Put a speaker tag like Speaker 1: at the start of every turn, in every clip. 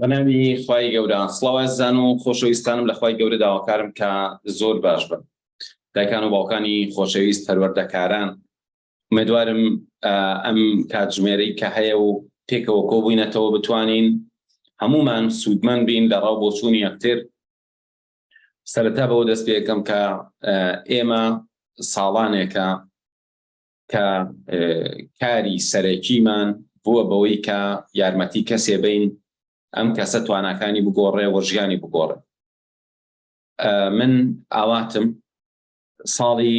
Speaker 1: بەناوی خوای گەورە. سڵاو ئازیزان و خۆشەویستانم لە خوای گەورە داواکارم کە زۆر باش بن. دایکان و باوکانی خۆشەویست پەروەردەکاران ئومێدوارم ئەم کاتژمێرەی کە هەیە و پێکەوە کۆبووینەتەوە بتوانین هەمومان سوودمەند بین لە ڕاو بۆچوونی یەکتر. سەرەتا بەوە دەست پێکەم کە ئێمە ساڵانێکە کە کاری سەرەکیمان بووە بەوەی کە یارمەتی کەسێ بین ئەم کەسە تواناکانی بگۆڕێ و ژیانی بگۆڕێ. من ئاواتم ساڵی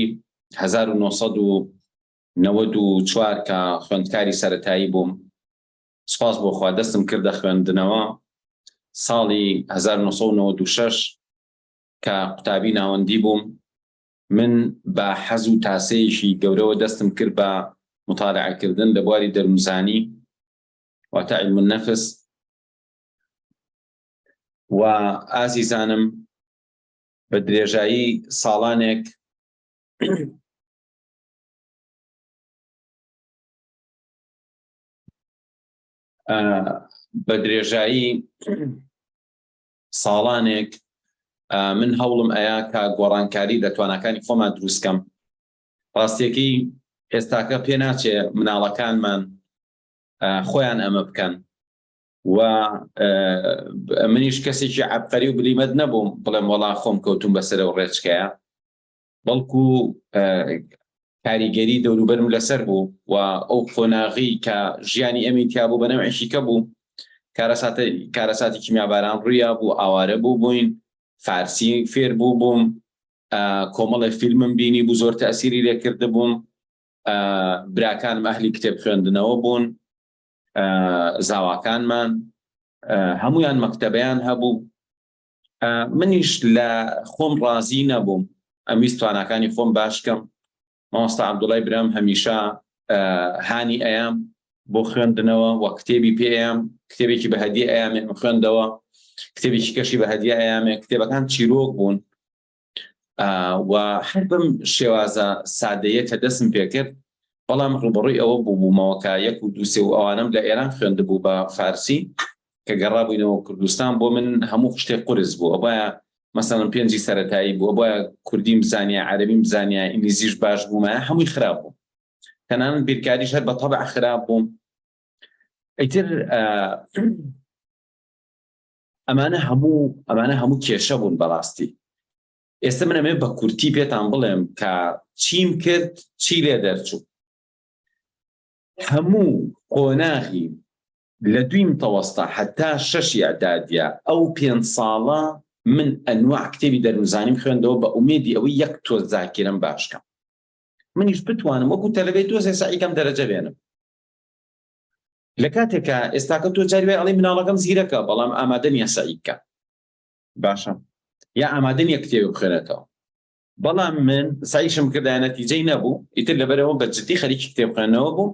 Speaker 1: 1994 کە خوێندکاری سەتایی بووم، سپاس بۆ خوا دەستم کردە خوێندنەوە. ساڵی 1996 کە قوتابی ناوەندی بووم، من بە حەز و تاسەیەکی گەورەوە دەستم کرد بە مطالعەکردن لە بواری دەروونزانی، واتە علم النفس. و ئازیزانم بە درێژایی ساڵانێک بە درێژایی ساڵانێک من هەوڵم ئەیا کە گۆڕانکاری لە تواناکانی خۆمان دروستکەم. ڕاستیەکەی ئێستاکە پێ ناچێ مناڵەکانمان خۆیان ئەمە بکەن و منیش کەسێکی عەبقەری و بلیمەت نەبووم بڵێم وەڵا خۆم کەوتوم بەسەر و ڕێچکەیە، بەڵکو کاریگەری دەوروبەرم لەسەر بوو و ئەو قۆناغی کە ژیانی ئەمی تیا بوو بەنەوعێکی کە بوو. کارەساتی کیمیاباران ڕوویا بوو، ئاوارە بوو بووین، فارسی فێر بوو بووم، کۆمەڵێ فیلمم بینی بوو زۆر تەسیری لێکردبووم، براکانم ئەهلی کتێب خوێندنەوە بوون، زاواکانمان هەمویان مەکتەبەیان هەبوو. منیش لە خۆم ڕازی نەبووم، ئەمویست تواناکانی خۆم باشکەم. مامۆستا عەبدوڵای برام هەمیشە هانی ئەیام بۆ خوێندنەوە و کتێبی پێ ئەیام، کتێبێکی بە هەدیە ئەیامێ ئەم خوێندەوە، کتێبێکی کەشی بە هەدیە ئەیامێ. کتێبەکان چیرۆک بوون و هەر بەم شێوازە سادەیە کە دەستم پێکرد، بەڵام ڕوبەڕووی ئەوە بووبوومەوە کە یەک و دوو سێ و ئەوانەم لە ئێران خوێندبوو بە فارسی، کە گەڕابووینەوە کوردستان بۆ من هەموو شتێک قورس بوو. ئەبایە مەسەڵەن پێنجی سەتایی بوو، ئەبایە کوردیم بزانیا، عەرەبیم بزانیا، ئینگلیزیش باش بوومایە، هەمووی خراپ بوو. تەنانەت بیرکاریش هەر بە تەبع خراپ بووم. ئیتر ئەمانە هەموو ئەمانە هەموو کێشە بوون بەڕاستی. ئێستا من ئەمێ بە کورتی پێتان بڵێم کە چیم کرد، چی لێ دەرچوو. هەموو قۆناغی لە دووی متەوەستە هەتا شەشی ئەعدادیە، ئەو پێنج ساڵە من ئەنواع کتێبی دەروونزانیم خوێندەوە بە ئومێدی ئەوەی یەک تۆز زاکیرەم باش کەم، منیش بتوانم وەکو تەلەبەی تۆزێ سەعی کەم دەرەجە بێنم. لە کاتێکا ئێستاکە تۆ جاری وای ئەڵێی مناڵەکەم زیرەکە بەڵام ئامادە نییە سەعی بکا، باشە یا ئامادە نییە کتێبێک بخوێنێتەوە، بەڵام من سەعیشم کردایە نەتیجەی نەبوو. ئیتر لەبەرەوە بە جدی خەریکی کتێب خوێندنەوە بووم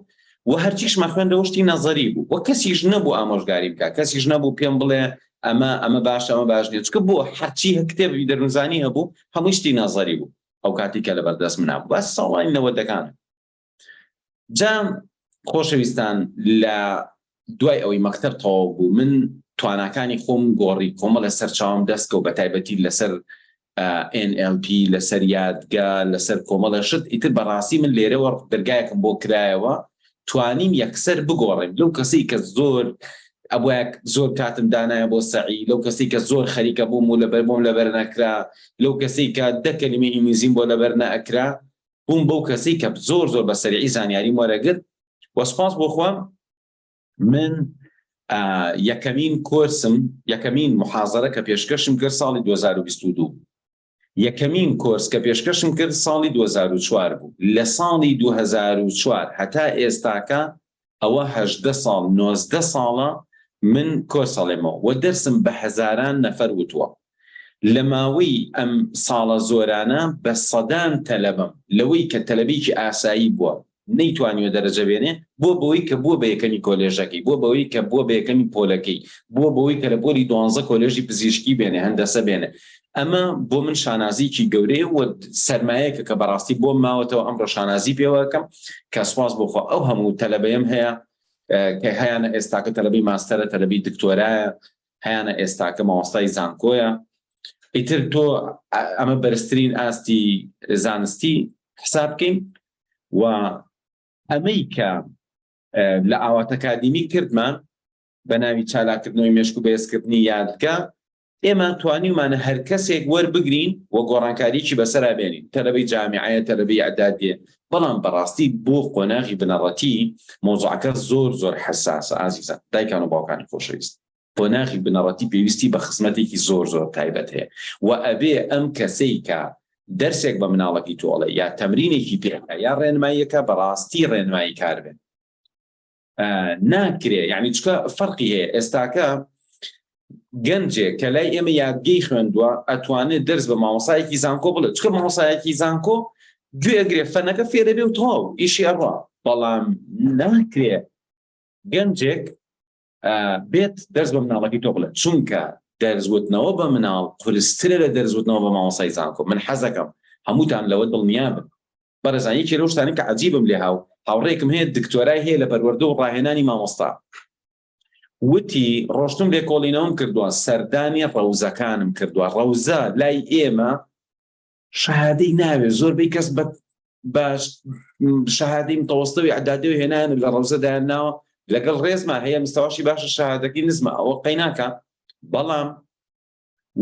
Speaker 1: و هەرچیشمە خوێندەوە شتی نەزەری بوو و کەسیش نەبوو ئامۆژگاری بکا، کەسیش نەبوو پێم بڵێ ئەمە ئەمە باشە ئەمە باش نییە، چونکە بۆ هەرچی کتێبی دەروونزانی هەبوو هەمووی شتی نەزەری بوو ئەو کاتی کە لەبەردەست منا بوو، باس ساڵانی نەوەدەکانە. جا خۆشەویستان لە دوای ئەوەی مەکتەب تەواو بوو من تواناکانی خۆم گۆڕی، کۆمەڵە سەرچاوم دەستکەوت بە تایبەتی لەسەر NLP، لەسەر یادگە، لەسەر کۆمەڵە شت. ئیتر بەڕاستی من لێرەوە دەرگایەکم بۆ کرایەوە، توانیم یەکسەر بگۆڕێم لەو کەسەی کە زۆر ئەبوایە زۆر کاتم دانایە بۆ سەعی، لەو کەسەی کە زۆر خەریکە بووم و لەبەر بۆم لەبەر نەکرا، لەو کەسەی کە دە کەلیمەی ئینگلیزیم بۆ لەبەر نەئەکرا، بووم بەو کەسەی کە زۆر زۆر بە سەریعی زانیاریم وەرەگرت. و سوپاس بۆ خوا من یەکەمین کۆرسم، یەکەمین محازەرە کە پێشکەشم کرد ساڵی 2022، یەکەمین کۆرس کە پێشکەشم کرد ساڵی 2004 بوو. لە ساڵی 2004 هەتا ئێستاکە ئەوە 18 ساڵ 19 ساڵە من کۆرس ئەڵێمەوە و دەرسم بە هەزاران نەفەر وتووە. لە ماوەی ئەم ساڵە زۆرانە بە سەدان تەلەبەم لەوەی کە تەلەبێکی ئاسایی بووە نەیتوانیوە دەرەجە بێنێ، بووە بەوەی کە بووە بە یەکەمی کۆلێژەکەی، بووە بەوەی کە بووە بە یەکەمی پۆلەکەی، بووە بەوەی کە لە پۆلی دوانزە کۆلێژی پزیشکی بێنێ، هەندەسە بێنێ. ئەمە بۆ من شانازیکی گەورەیە و سەرمایەکە کە بەڕاستی بۆم ماوەتەوە، ئەمڕۆ شانازی پێوە ئەکەم کە سوپاس بۆ خوا ئەو هەموو تەلەبەیەم هەیە کە هەیانە ئێستاکە تەلەبەی ماستەرە، تەلەبەی دکتۆرایە. هەیانە ئێستاکە مامۆستای زانکۆیە. ئیتر تۆ ئەمە بەرزترین ئاستی زانستی حساب بکەین و ئەمەی کە لە ئاوات ئەکادیمی کردمان بە ناوی چالاکردنەوەی مێشک و بەهێزکردنی یادگە، ئێمە توانیومانە هەر کەسێک وەربگرین و گۆڕانکاریی بەسەرا بێنین، تەلەبەی جامیعەیە، تەلەبەی ئیعدادییە، بەڵام بەڕاستی بۆ قۆناغی بنەڕەتی مەوزوعەکە زۆر زۆر حەساسە ئازیزان، دایکان و باوکانی خۆشەویست. قۆناغی بنەڕەتی پێویستی بە خزمەتێکی زۆر زۆر تایبەت هەیە و ئەبێ ئەم کەسەی کە دەرسێک بە مناڵەکەی تۆ ئەڵێ یا تەمرینێکی پێ ئەکا یا ڕێنماییەکە بەڕاستی ڕێنمایی کار بێ ناکرێ یعنی چکە فەرقی هەیە ئێستاکە گەنجێک کە لای ئێمە یادگەی خوێندووە ئەتوانێت دەرس بە مامۆسایەکی زانکۆ بڵێ چکە مامۆسایەکی زانکۆ گوێ ئەگرێ فەنەکە فێرە بێ و تەواو ئیشی ئەڕوا بەڵام ناکرێ گەنجێک بێت دەرس بە مناڵەکەی تۆ بڵێت چونکە دەرس وتنەوە بە مناڵ قورسترە لە دەرس وتنەوە بە مامۆستای زانکۆ من حەزەکەم هەمووتان لەوە دڵنیا بن بەڕێزان یەکێ لەو شتانەی کە عەجیبم لێ هاو هاوڕێکم هەیە دکتۆرای هەیە لە پەروەردە و ڕاهێنانی مامۆستا وتی ڕۆشتم لێکۆڵینەوەم کردووە سەردانی ڕەوزەکانم کردووە ڕەوزە لای ئێمە شەهادەی ناوێ زۆربەی کەس بە باش شەهادەی متەوەستەوی ئەدادەوە هێنایان لە ڕەوزە دایان ناوە لەگەڵ ڕێزما هەیە مستەواشی باشە شەهادەکەی نزمە ئەوە قەیناکە بەڵام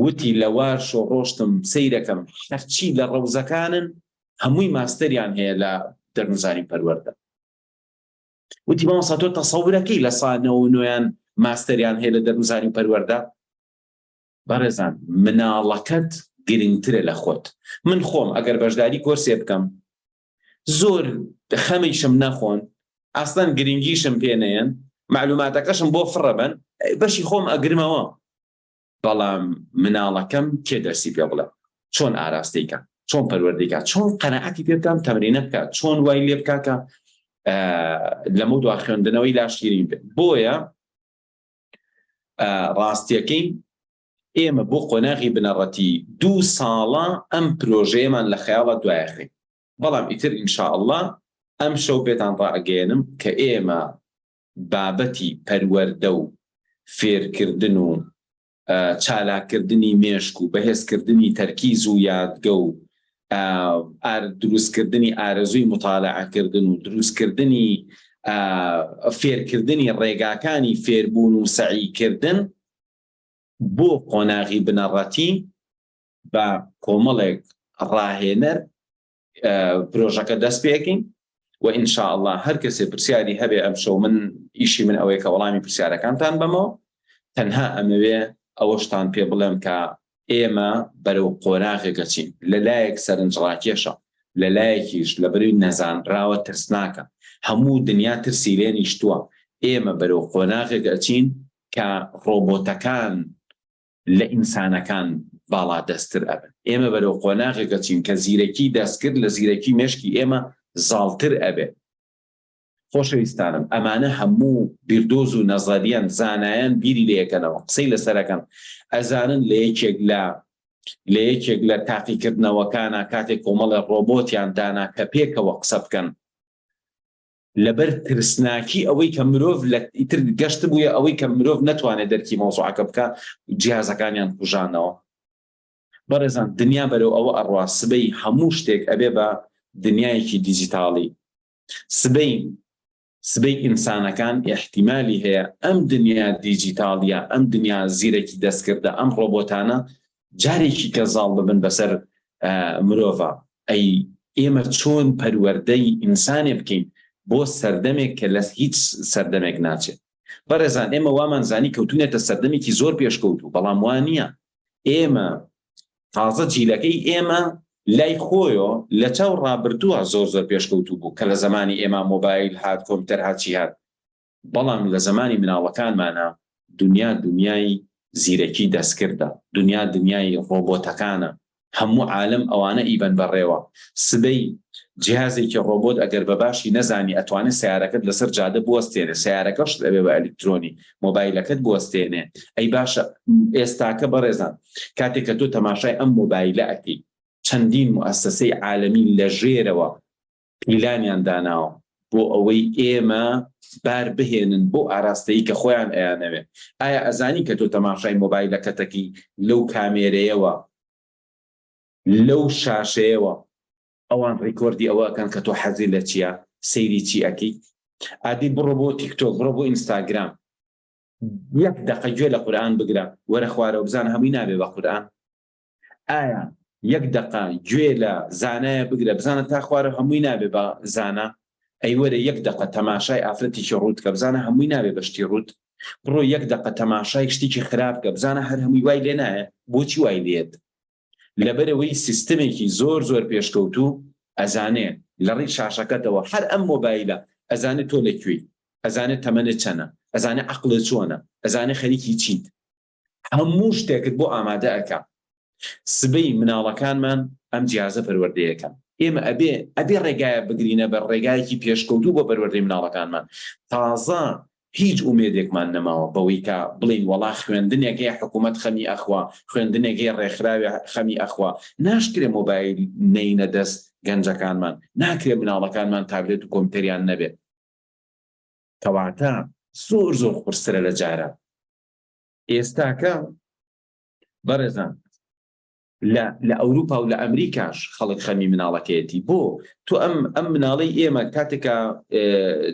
Speaker 1: وتی لە وارشۆ ڕۆشتم سەیرەکەم هەرچی لە ڕەوزەکانن هەمووی ماستەریان هەیە لە دەرنزانی پەروەردە وتی مامۆستا تۆ تەسەورەکەی لە سا نەوە نۆیان ماستەریان هەیە لە دەرنزانی پەروەردە بەڕێزان مناڵەکەت گرنگترە لە خۆت من خۆم ئەگەر بەشداری کۆرسێ بکەم زۆر خەمیشم نەخۆن ئاسان گرنگیشم پێ نەیەن معلوماتەکەشم بۆ فڕە بن بەشی خۆم ئەگرمەوە بەڵام مناڵەکەم کێ دەرسی پێ بڵێ چۆن ئاراستەیکە چۆن پەروەردەیکە چۆن قەنەعەتی پێ بکەم تەمرینە بکات چۆن وای لێ بکە کە لەمە دوا خوێندنەوەی لاشیرین بێت بۆیە ڕاستیەکەی ئێمە بۆ قۆناغی بنەڕەتی دوو ساڵە ئەم پرۆژەیەمان لە خەیاڵە دوایەخین بەڵام ئیتر ئینشاءاللە ئەم شەو پێتان ڕائەگەیەنم کە ئێمە بابەتی پەروەردە و فێرکردن و چالاککردنی مێشک و بەهێزکردنی تەرکیز و یادگە و دروستکردنی ئارەزووی موتالەعەکردن و دروستکردنی فێرکردنی ڕێگاکانی فێربوون و سەعیکردن بۆ قۆناغی بنەڕەتی بە کۆمەڵێک ڕاهێنەر پرۆژەکە دەست پێکەین و إن شاء الله هەر کەسێ پرسیاری هەبێ ئەمشەو من ئیشی من ئەوەیە کە وەڵامی پرسیارەکانتان بەمەوە تەنها ئەمەوێ ئەوەشتان پێ بڵێم کە ئێمە بەرەو قۆناغێک ئەچین لە لایەک سەرنجڕاکێشە لە لایەکیش لە بەروی نەزانراوە ترسناکە هەموو دنیا ترسی لێ نیشتووە ئێمە بەرەو قۆناغێک ئەچین کە ڕۆبۆتەکان لە ئینسانەکان باڵادەستتر ئەبن. ئێمە بەرەو قۆناغێک ئەچین کە زیرەکی دەستکرد لە زیرەکی مێشکی ئێمە زاڵتر ئەبێ. خۆشەویستانم ئەمانە هەموو بیردۆز و نەزەریەن، زانایان بیری لێ ئەکەنەوە، قسەی لەسەر ئەکەن، ئەزانن لە یەکێک لە لە یەکێک لە تاقیکردنەوەکانا کاتێک کۆمەڵێ ڕۆبۆتیان دانا کە پێکەوە قسە بکەن، لەبەر ترسناکی ئەوەی کە مرۆڤ لە ئیتر گەشت بوویە ئەوەی کە مرۆڤ نەتوانێت دەرکی مەوزوعەکە بکە جیازەکانیان کوژانەوە بەڕێزان دنیا بەرەو ئەوە ئەڕوا سبەی هەموو شتێک ئەبێ بە دنیایەکی دیجیتاڵی سبەی سبەی ئینسانەکان ئیحتیمالی هەیە ئەم دنیا دیجیتاڵیە ئەم دنیا زیرەکی دەستکردە ئەم ڕۆبۆتانە جارێکی کە زاڵ ببن بەسەر مرۆڤا ئەی ئێمە چۆن پەروەردەی ئینسانێ بکەین بۆ سەردەمێک کە لە هیچ سەردەمێک ناچێت بەڕێزان ئێمە وامان زانی کەوتونێتە سەردەمێکی زۆر پێشکەوتوو بەڵام وا نییە ئێمە تازە جیلەکەی ئێمە لای خۆیۆ لە چاو ڕابردووە زۆر زۆر پێشکەوتوو بوو کە لە زمانی ئێمە مۆبایل هات کۆمپیوتەر هات چی هات بەڵام لە زەمانی مناڵەکانمانا دنیا دنیای زیرەکی دەستکردە، دنیا دنیای ڕۆبۆتەکانە، هەموو عالەم ئەوانە ئیبەن بەڕێوە، سبەی جیهازێکی ڕۆبۆت ئەگەر بە باشی نەزانی ئەتوانێ سەیارەکەت لەسەر جادە بوەستێنێ، سەیارەکەشت ئەبێ بە ئەلیکترۆنی، مۆبایلەکەت بوەستێنێ، ئەی باشە ئێستاکە بەڕێزان کاتێک کە تۆ تەماشای ئەم مۆبایلە ئەکەی چەندین موئەسەسەی عالەمی لە ژێرەوە پیلانیان داناوە. بۆ ئەوەی ئێمە بار بهێنن بۆ ئاراستەیی کە خۆیان ئەیانەوێ. ئایا ئەزانی کە تۆ تەماشای مۆبایلەکەتەکی لەو کامێرەیەوە لەو شاشەیەوە ئەوان ڕیکۆردی ئەوە ئەکەن کە تۆ حەزی لە چییە سەیری چی ئەکەیت ئادی بڕۆ بۆ تیکتۆک بڕۆ بۆ ئینستاگرام یەک دەقە گوێ لە قورئان بگرە وەرە خوارەوە بزانە هەمووی نابێ بە قورئان ئایا یەک دەقە گوێ لە زانایە بگرە بزانە تا خوارە هەمووی نابێ بە زانا ئەی وەرە یەک دەقە تەماشای ئافرەتێکی ڕووت کە بزانە هەمووی نابێ بە شتی ڕووت بڕۆ یەک دەقە تەماشای شتێکی خراپ کە بزانە هەر هەمووی وای لێ نایە بۆچی وای لێت لەبەرئەوەی سیستمێکی زۆر زۆر پێشکەوتوو ئەزانێ لەڕێی شاشەکەتەوە هەر ئەم مۆبایلە ئەزانێ تۆ لەکوێی ئەزانێ تەمەنت چەنە ئەزانێ عەقڵت چۆنە ئەزانێ خەریکی چیت هەموو شتێکت بۆ ئامادە ئەکا سبەی مناڵەکانمان ئەم جیازە پەروەردەیەکەن ئێمە ئەبێ ئەبێ ڕێگایە بگرینە بەر ڕێگایەکی پێشکەوتوو بۆ پەروەردەی مناڵەکانمان تازە هیچ ئومێدێکمان نەماوە بەوەی کە بڵێین وەڵا خوێندنێک هەیە حکوومەت خەمی ئەخوا، خوێندنێک هەیە ڕێکخراوێ خەمی ئەخوا. ناشکرێ مۆبایل نەینە دەست گەنجەکانمان، ناکرێ مناڵەکانمان تابلێت و کۆمپیوتەریان نەبێ. کەواتە زۆر زۆر قورسترە لە جاران. ئێستاکە بەڕێزان لە لە ئەوروپا و لە ئەمریکاش خەڵک خەمی مناڵەکەیەتی بۆ تۆ ئەم ئەم مناڵەی ئێمە کاتێکە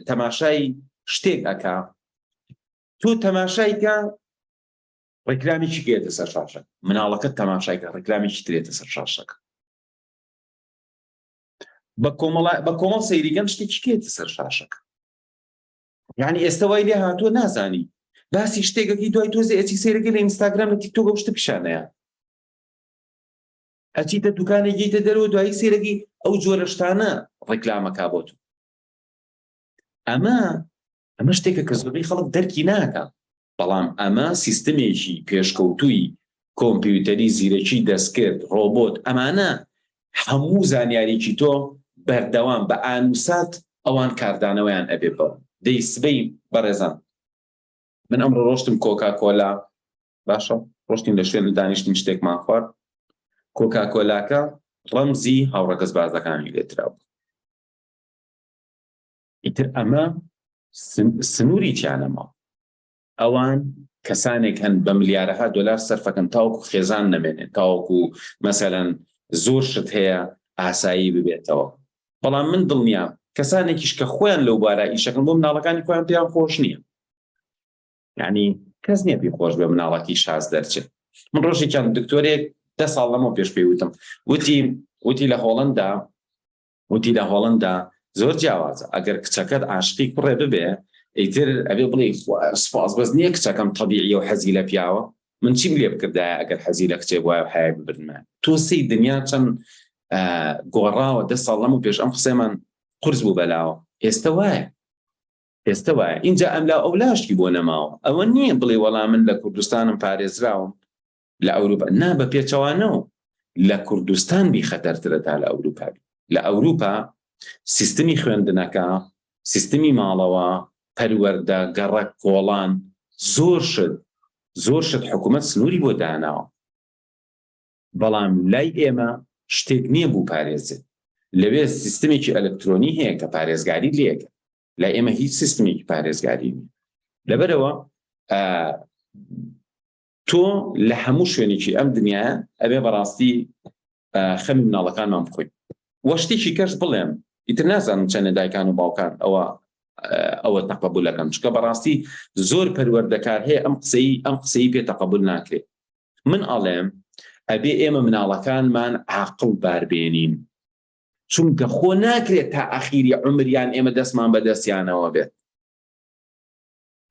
Speaker 1: تەماشای شتێک ئەکا تۆ تەماشای کە ڕێکلامێکی گێتە سەر شاشە مناڵەکە تەماشای کە ڕێکلامێکی ترێتە سەر شاشەکە بە کۆمەڵ بە کۆمەڵ سەیریگەم شتێکی کێتە سەر شاشەکە یعنی ئێستا وای لێ هاتووە نازانی باسی شتێکەکەی دوای تۆزێ ئەچی سەیرەکەی لە ئینستاگرام لە تیکتۆک ئەو شتە پیشانەیە ئەچیتە دوکانێک یتە دەرەوە دوایی سەیرەکەی ئەو جۆرە شتانە ڕێکلامەکە بۆ تۆ ئەمە ئەمە شتێکە کە زۆربەی خەڵک دەرکی ناکە بەڵام ئەمە سیستمێکی پێشکەوتووی کۆمپیوتەری زیرەکی دەستکرد ڕۆبۆت ئەمانە هەموو زانیاریکی تۆ بەردەوام بە ئانوسات ئەوان کاردانەوەیان ئەبێ بەوە دەی سبەی بەڕێزان من ئەمڕۆ ڕۆشتم کۆکا کۆلا باشە ڕۆشتین لە شوێن دانیشتین شتێکمان خوارد کۆکا کۆلاکە ڕەمزی هاوڕەگەزبازەکانی لێتراو ئیتر ئەمە سنووری تیانەما ئەوان کەسانێک هەن بە ملیارەها دۆلار سەرفەکەن تاوەکو خێزان نەمێنێت تاوەکو مەسەلەن زۆر شت هەیە ئاسایی ببێتەوە بەڵام من دڵنیام کەسانێکیش کە خۆیان لەو بارە ئیشەکەن بۆ مناڵەکانی خۆیان پێیان خۆش نییە یعنی کەس نییە پێی خۆش بێ مناڵەکی شاز دەرچێت من ڕۆژێکیان دکتۆرێک دە ساڵ لەمەوە پێش پێی وتم وتی وتی لە هۆڵندا وتی لە هۆڵندا زۆر جیاوازە ئەگەر کچەکەت عاشقی کوڕێ ببێ ئیتر ئەبێ بڵێ سوپاس بەس نییە کچەکەم تەبیعیە و حەزی لە پیاوە من چیم لێ بکردایە ئەگەر حەزی لە کچێ بوایە و حەیای ببردمایە تۆ سەی دنیا چەند گۆڕاوە دە ساڵ لەمەو پێش ئەم قسەمان قورس بوو بەلاوە ئێستە وایە ئێستە وایە ئینجا ئەملا ئەولاشی بۆ نەماوە ئەوە نییە بڵێ وەڵا من لە کوردستانم پارێزراوم لە ئەوروپا نا بە پێچەوانەوە لە کوردستان بی خەتەرترە تا لە ئەوروپا بی لە ئەوروپا سیستمی خوێندنەکە سیستمی ماڵەوە پەروەردە گەڕەک کۆڵان زۆر شت زۆر شت حکوومەت سنووری بۆ داناوە بەڵام لای ئێمە شتێک نییە بوو پارێزێت لەوێ سیستمێکی ئەلکترۆنی هەیە کە پارێزگاری لێکە لای ئێمە هیچ سیستمێکی پارێزگاری نییە لەبەرەوە تۆ لە هەموو شوێنێکی ئەم دنیایە ئەبێ بەڕاستی خەمی مناڵەکانمان بخۆین وە شتێکی کەش بڵێم ئیتر نازانم چەندە دایکان و باوکان ئەوە ئەوە تەقەبولەکەم چکە بەڕاستی زۆر پەروەردەکار هەیە ئەم قسەی ئەم قسەی پێ تەقەبول ناکرێت من ئەڵێم ئەبێ ئێمە مناڵەکانمان عاقڵ باربێنین چونکە خۆ ناکرێت تا ئەخیری عمریان ئێمە دەستمان بە دەستیانەوە بێت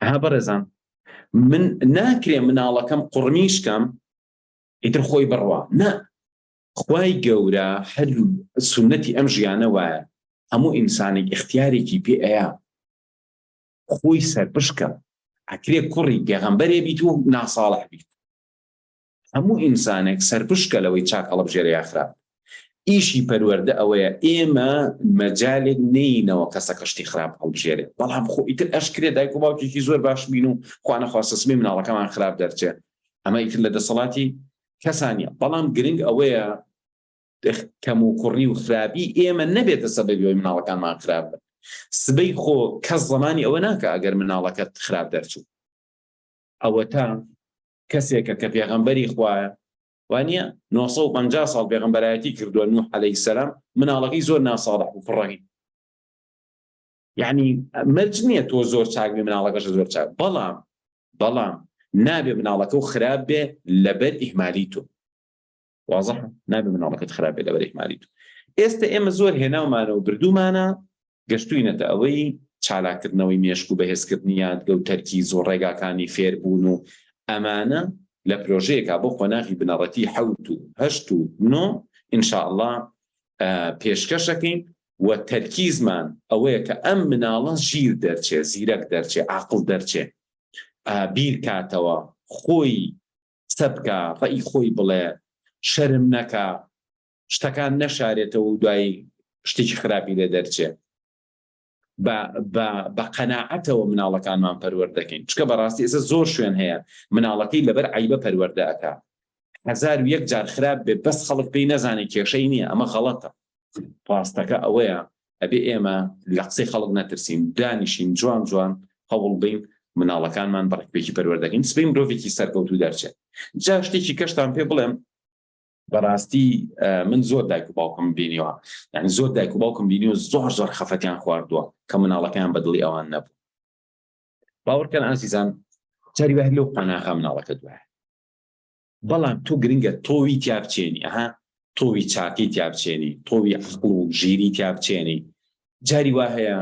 Speaker 1: ها بەڕێزان من ناکرێ مناڵەکەم قوڕمیشکەم ئیتر خۆی بڕوا نا خوای گەورە هەر سونەتی ئەم ژیانە وایە هەموو ئینسانێک ئیختیارێکی پێ ئەیا خۆی سەرپشکە ئەکرێ کوڕی پێغەمبەرێ بیت و ناساڵح بیت هەموو ئینسانێک سەرپشکە لەوەی چاک هەڵبژێرێ یا خراپ. ئیشی پەروەردە ئەوەیە ئێمە مەجالێک نەینەوە کەسەکە شتی خراپ هەڵبژێرێ، بەڵام خۆ ئیتر ئەشکرێ دایک و باوکێکی زۆر باش بین و خوا نەخواستە سبەی مناڵەکەمان خراپ دەرچێ، ئەمە ئیتر لە دەسەڵاتی کەسا نییە، بەڵام گرنگ ئەوەیە کەموکوڕی و خراپی ئێمە نەبێتە سەبەبی ئەوەی مناڵەکانمان خراپ بن. سبەی خۆ کەس زەمانی ئەوە ناکە ئەگەر مناڵەکەت خراپ دەرچوو. ئەوەتا کەسێکە کە پێغەمبەری خوایە وانیە 950 ساڵ پێغەمبەرایەتی کردووە نوح عەلەیهی سەلام مناڵەکەی زۆر ناساڵح بوو کوڕەکەی یعنی مەرج نییە تۆ زۆر چاک بێ مناڵەکەش زۆر چاک بەڵام بەڵام نابێ مناڵەکە و خراپ بێ لەبەر ئیهمالی تۆ وازح نابێ مناڵەکەت خراپ بێ لەبەر ئیهمالی تۆ ئێستا ئێمە زۆر هێناومانە و بردوومانە گەشتوینەتە ئەوەی چالاکردنەوەی مێشک و بەهێزکردنی یادگە و تەرکیز و ڕێگاکانی فێربوون و ئەمانە لە پرۆژەیەکا بۆ قۆناغی بنەڕەتی حەوت و هەشت و نۆ ان شاء اللە پێشکەشەکەین و تەرکیزمان ئەوەیە کە ئەم مناڵە ژیر دەرچێ زیرەک دەرچێ عاقڵ دەرچێ بیر کاتەوە خۆی قسە بکا ڕەئی خۆی بڵێ شەرم نەکا شتەکان نەشارێتەوە و دوایی شتێکی خراپی لێ دەرچێ بە بە بە قەناعەتەوە مناڵەکانمان پەروەردە دەکەین چکە بەڕاستی ئێستا زۆر شوێن هەیە مناڵەکەی لەبەر عیبە پەروەردە ئەکا 1001 جار خراپ بێ بەس خەڵک پێی نەزانێ کێشەی نییە ئەمە غەڵەتە ڕاستەکە ئەوەیە ئەبێ ئێمە لە قسەی خەڵک نەترسین دانیشین جوان جوان هەوڵ بین مناڵەکانمان بەڕێکپێکی پەروەردەکەین سبەی مرۆڤێکی سەرکەوتوو دەرچێت جا شتێکی کەشتان پێ بڵێم بەڕاستی من زۆر دایک و باوکم بینیوە یعنی زۆر دایک و باوکم بینیوە زۆر زۆر خەفەتیان خواردووە کە مناڵەکەیان بەدڵی ئەوان نەبوو باوەڕکەن ئازیزان جاری وایە لەو قۆناغە مناڵەکە دوایە بەڵام تۆ گرنگە تۆوی تیا بچێنی ئەها تۆوی چاکەی تیا بچێنی تۆوی عەقڵ و ژیری تیا بچێنی جاری وا هەیە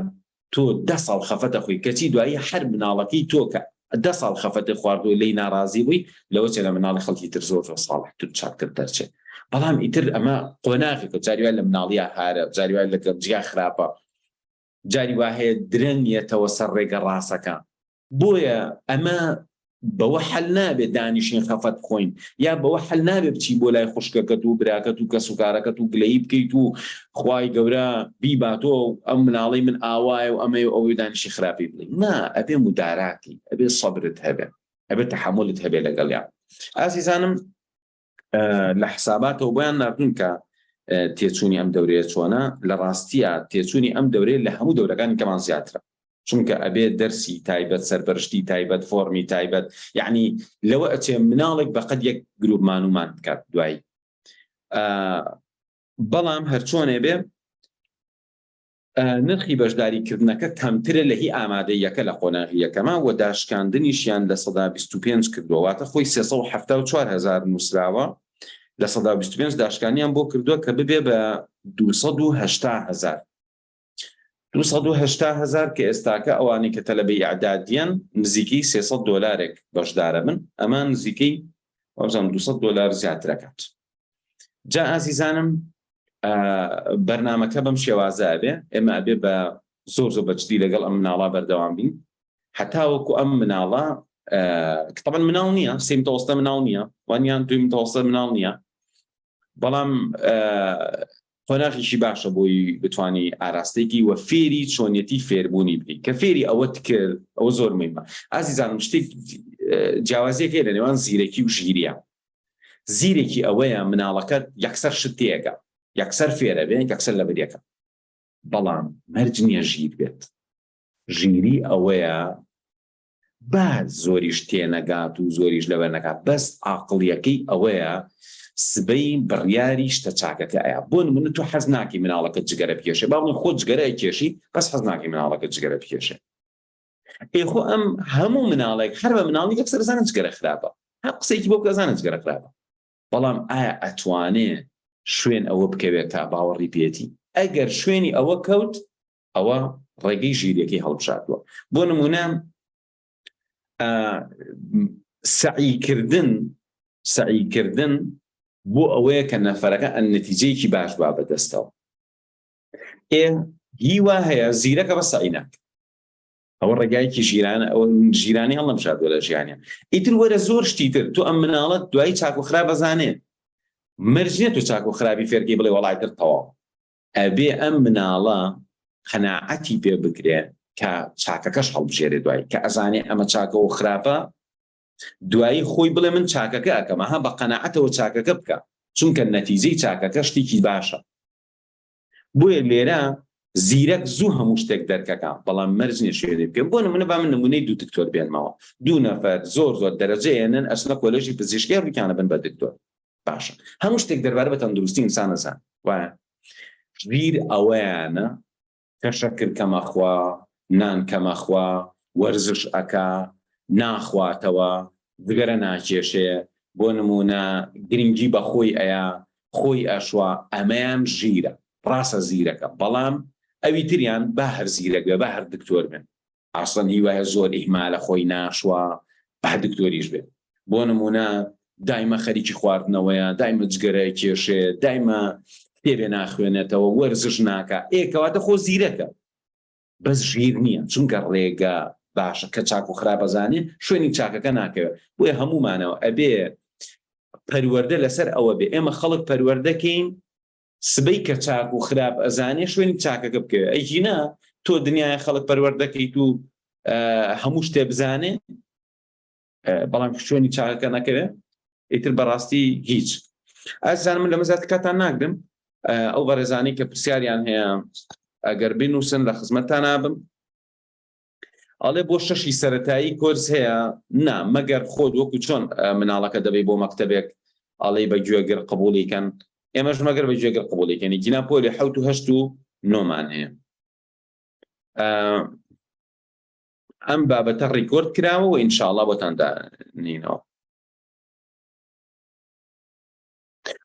Speaker 1: تۆ دە ساڵ خەفەتە خۆی کەچی دوایی هەر مناڵەکەی تۆ کە دە ساڵ خەفەتی خواردووە لێی ناڕازی بووی لەوە چێ لە مناڵی خەڵکی تر زۆر زۆر ساڵحتر و چاکتر دەرچێت بەڵام ئیتر ئەمە قۆناغێکە جاری وای لە مناڵیا هارە جاری وای لە گەنجیا خراپە جاری وا هەیە درەنگ یەتەوە سەر ڕێگە ڕاستەکە بۆیە ئەمە بەوە حەل نابێت دانیشین خەفەت بخۆین یا بەوە حەل نابێت بچی بۆ لای خوشکەکەت و براکەت و کەسوکارەکەت و گلەیی بکەیت و خوای گەورە بیباتۆ ئەم مناڵەی من ئاوایە و ئەمەی و ئەوەی دانیشی خراپی بڵێ نا ئەبێ مداراتی ئەبێ سەبرت هەبێ ئەبێ تەحەمولت هەبێ لەگەڵیان ئازیزانم لە حساباتەوە بۆیان ناردون کە تێچوونی ئەم دەورەیە چۆنە لە ڕاستیە تێچوونی ئەم دەورەیە لە هەموو دەورەکانی کەمان زیاترە چونکە ئەبێ دەرسی تایبەت سەرپەرشتی تایبەت فۆرمی تایبەت یعنی لەوە ئەچێ مناڵێک بەقەد یەک گروپ مانومان بکات دوایی بەڵام هەرچۆنێ بێ نرخی بەشداریکردنەکە کەمترە لە هی ئامادەییەکە لە قۆناغی یەکەما و داشکاندنیشیان 25% کردووە، واتە خۆی 374 هەزار نووسراوە 25% داشکانیان بۆ کردووە کە ببێ بە 280 هەزار. 280 هەزار کە ئێستاکە ئەوانەی کە تەلەبەی ئیعدادیەن نزیکەی 300 دۆلارێک بەشدارە بن، ئەمە نزیکەی وابزانم 200 دۆلار زیاترەکات. جا ئازیزانم بەرنامەکە بەم شێوازە ئەبێ ئێمە ئەبێ بە زۆر زۆر بەجدی لەگەڵ ئەم مناڵا بەردەوام بین هەتاوەکو ئەم مناڵە طبعا مناڵ نییە سێ متەوەستە مناڵ نییە وانیان دوی متەوەستە مناڵ نییە بەڵام قۆناغیشی باشە بۆی بتانی ئاراستێکی و فێری چۆنیەتی فێربوونی بکەیت کە فێری ئەوەت کرد ئەوە زۆر مهمە ئازیزانم شتێک جیاوازیەک هەیە لە نێوان زیرەکی و ژیریە زیرێکی ئەوەیە مناڵەکەت یەکسەر شت تێگا یەکسەر فێرە بێ یەکسەر لەبەریەکە بەڵام مەرج نییە ژیر بێت ژیری ئەوەیە با زۆریش تێنەگات و زۆریش لەبەر نەکات بەس ئاقڵیەکەی ئەوەیە سبەی بڕیاری شتە چاکەکە ئەیا بۆ نمونە تۆ حەز ناکەی مناڵەکە جگەرە بکێشێ با بڵێن خۆ جگەرە ئەکێشی بەس حەز ناکەی مناڵەکە جگەرە بکێشێ ئێ خۆ ئەم هەموو مناڵێک هەر بە مناڵی یەکسەر ئەزانە جگەرە خراپە هەر قسەیەکی بۆ بکە ئەزانە جگەرە خراپە بەڵام ئایا ئەتوانێ شوێن ئەوە بکەوێت تا باوەڕی پێێتی ئەگەر شوێنی ئەوە کەوت ئەوە ڕێگەی ژیریەکەی هەڵبژاردووە بۆ نمونە سەعیکردن سەعیکردن بۆ ئەوەیە کە نەفەرەکە ئەن نەتیجەیەکی باش با بەدەستەوە ئێ هیوا هەیە زیرەکە بە سەعی ناکە ئەوە ڕێگایەکی ژیرانە ئەوە ژیرانی هەڵنەبژاردووە لە ژیانیان ئیتر وەرە زۆر شتی تر تۆ ئەم مناڵە دوایی چاک و خراپ ئەزانێ مەرج نییە تۆ چاک و خراپی فێرکەی بڵێ وەڵای تر تەواو ئەبێ ئەم مناڵە قەناعەتی پێ بکرێ کە چاکەکەش هەڵبژێرێ دوایی کە ئەزانێ ئەمە چاکە و خراپە دوایی خۆی بڵێ من چاکەکە ئەکەم ئەها بە قەناعەتەوە چاکەکە بکە چونکە نەتیجەی چاکەکە شتێکی باشە بۆیە لێرە. زیرەک زوو هەموو شتێک دەرکەکا بەڵام مەرج نیە شوێنی بکەوێ بۆ نمونە با من نمونەی دوو دکتۆر بێنمەوە دوو نەفەر زۆر زۆر دەرەجە ئێنن ئەچنە کۆلێژی پزیشکی هەردووکیان ئەبن بە دکتۆر باشە هەموو شتێک دەربارە بە تەندروستی ئینسان ئەزان وایە ژیر ئەوەیانە کە شەکر کەمەخوا نان کەمەخوا وەرزش ئەکا ناخواتەوە جگەرە ناکێشێ بۆ نمونە گرنگی بە خۆی ئەیا خۆی ئەشوا ئەمەیان ژیرە ڕاستە زیرەکە بەڵام ئەوی تریان با هەر زیرەک بێ با هەر دکتۆر بێ ئاسڵەن هی وایە زۆر ئیهمالە خۆی ناشوا با دکتۆریش بێ بۆ نمونە دایمە خەریکی خواردنەوەیە دایمە جگەرە کێشێ دایمە کتێبێ ناخوێنێتەوە وەرزش ناکا ئێ کەواتە خۆ زیرەکە بەس ژیر نییە چونکە ڕێگا باشە کە چاک و خراپ ئەزانێ شوێنی چاکەکە ناکەوێت بۆیە هەموومانەوە ئەبێ پەروەردە لەسەر ئەوە بێ ئێمە خەڵک پەروەردەکەین سبەی کە چاک و خراپ ئەزانێ شوێنی چاکەکە بکەوێ ئەگینا تۆ دنیای خەڵک پەروەردەکەیت و هەموو شتێ بزانێ بەڵام شوێنی چاکەکە نەکەوێ ئیتر بەڕاستی هیچ ئازان من لەمە زیاتر کاتان ناگرم ئەو بەڕێزانی کە پرسیاریان هەیە ئەگەر بنووسن لە خزمەتتان نابم ئەڵێ بۆ شەشی سەتایی کۆرس هەیە نا مەگەر خۆت وەکو چۆن مناڵەکە دەبی بۆ مەکتتەبێک ئەڵێ بە گوێگر قبولی کەن ئێمەش مەگەر بە گوێگر قبولی کەنی گینا پۆلی حوت و هەشت و نۆمان هەیە ئەم بابەتە record کراوە و ئینشاءڵا بۆتان دانینەوە.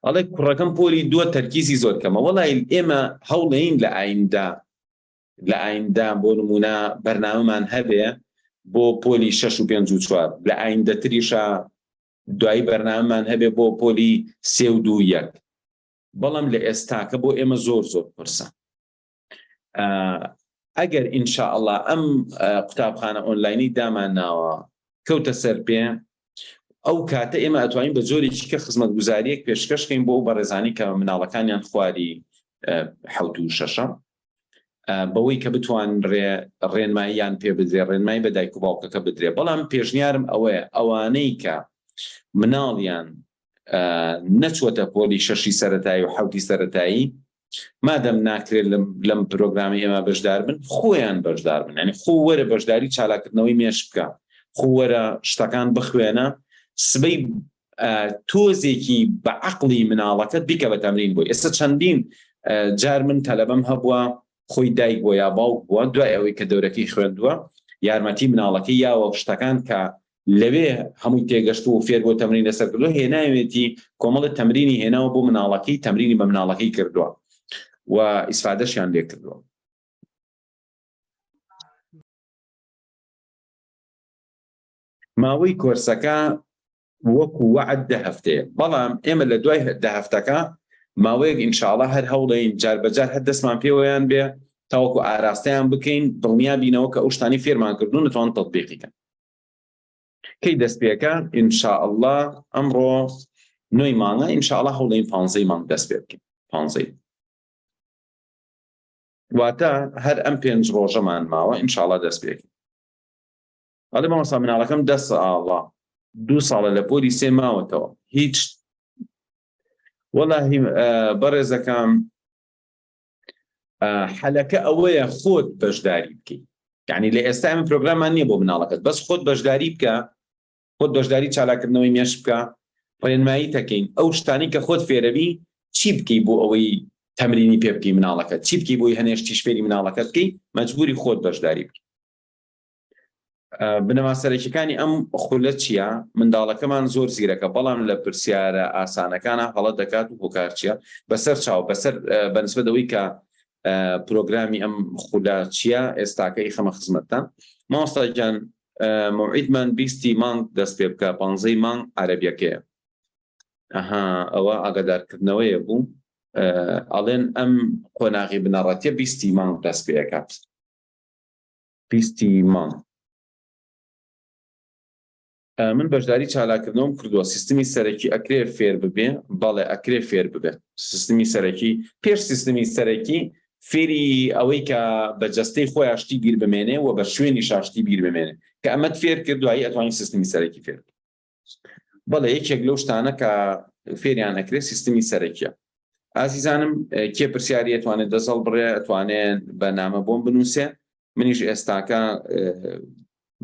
Speaker 1: ئەڵێ کوڕەکەم پۆلی دووە تەرکیزی زۆر کەمە وەڵی ئێمە هەوڵین لە ئایندا لە ئایندا بۆ نمونە بەرنامەمان هەبێ بۆ پۆلی شەش و پێنج و چوار لە ئایندەتریشە دوایی بەرنامەمان هەبێ بۆ پۆلی سێ و دوو یەک بەڵام لە ئێستاکە بۆ ئێمە زۆر زۆر قورسە ئەگەر ئینشاءله ئەم قوتابخانە ئۆنلاینی دامان ناوە کەوتە سەر پێ ئەو کاتە ئێمە ئەتوانین بە جۆرێکی کە خزمەتگوزاریەک پێشکەشکەین بۆ ئەو بەڕێزانی کە مناڵەکانیان خواری حوت و شەشە بەوەی کە بتوان ڕێ ڕێنماییان پێ بدرێ ڕێنمایی بە دایک و باوکەکە بدرێ بەڵام پێشنیارم ئەوەیە ئەوانەی کە مناڵیان نەچوەتە پۆلی شەشی سەتایی و حوتی سەتایی مادەم ناکرێت لەم پرۆگرامی ئێمە بەشدار بن خۆیان بەشدار بن ینی خۆ وەرە بەشداری چالاکردنەوەی مێش بکە خۆ وەرە شتەکان بخوێنە سبەی تۆزێکی بە عقلی مناڵەکەت بیکە بە تەمرین بۆی ئێستا چەندین جار من تەلەبەم هەبووە خۆی دایک بۆ یا باوک بووە دوای ئەوەی کە دەورەکەی خوێندووە یارمەتی مناڵەکەی یاوە شتەکان کە لەوێ هەمووی تێگەشتووە و فێر بووە تەمرین لەسەر کردووە هێناوێتی کۆمەڵێ تەمرینی هێناوە بۆ مناڵەکەی تەمرینی بە مناڵەکەی کردووە و ئیسفادەشیان لێ کردووە. ماوەی کۆرسەکە وەکو وەعد دە هەفتەیە بەڵام ئێمە لە دوای دە هەفتەکە ماوەیەک ئینشاءڵا هەر هەوڵین جار بەجار هەر دەستمان پێوەیان بێ تاوەکو ئاراستەیان بکەین دڵنیا بینەوە کە ئەو شتانی فێرمان کردوون نتوان تەطبیقی کەن. کەی دەست پێکا ان شاء اللە ئەمڕۆ نۆی مانگە ان شاء اللە هەوڵین پانزەی مانگ دەست پێ بکەین پانزەی واتە هەر ئەم پێنج ڕۆژەمان ماوە ان شاء اللە دەست پێکەین ئەڵێ مامۆستا مناڵەکەم دە ساڵە دوو ساڵە لە پۆلی سێ ماوەتەوە هیچ وەڵاهی بەڕێزەکەم حەلەکە ئەوەیە خۆت بەشداری بکەیت یعنی لە ئێستا ئەمە پرۆگرامان نییە بۆ مناڵەکەت بەس خۆت بەشداری بکە خۆت بەشداری چالاکردنەوەی مێش بکە ڕێنمایی تەکەین ئەو شتانی کە خۆت فێرەبی چی بکەی بۆ ئەوەی تەمرینی پێ بکەی مناڵەکە چی بکەی بۆی هەنێشتیش فێری مناڵەکە بکەی مەجبوری خۆت بەشداری بکەی بنەما سەرەکیەکانی ئەم خولە چییە؟ منداڵەکەمان زۆر زیرەکە بەڵام لە پرسیارە ئاسانەکانە هەڵە دەکات و هۆکار چییە؟ بەسەر چاو بەسەر بەنسبەت ئەوەی کە پرۆگرامی ئەم خولە چییە ئێستاکە ئیخەمە خزمەتتان مامۆستا گیان موعیدمان بیستی مانگ دەست پێ بکە پانزەی مانگ عەرەبیەکەیە ئەها ئەوە ئاگادارکردنەوەیە بوو ئەڵێن ئەم قۆناغی بنەڕەتیە بیستی مانگ دەست پێ ئەکات بیستی مانگ. من بەشداری چالاکردنەوەم کردووە سیستمی سەرەکی ئەکرێ فێر ببێ بەڵێ ئەکرێ فێر ببێ سیستمی سەرەکی پێش سیستمی سەرەکی فێری ئەوەی کە بە جەستەی خۆیان شتی بیر بمێنێ و بە شوێنی شاشتی بیر بمێنێ کە ئەمەت فێر کرد دوایی ئەتوانی سیستمی سەرەکی فێر بەڵێ یەکێک لەو شتانە کە فێریان ئەکرێ سیستمی سەرەکیە. ئازیزانم کێ پرسیاری ئەتوانێت دەسەڵ بڕێ ئەتوانێت بە نامە بۆم بنووسێ منیش ئێستاکە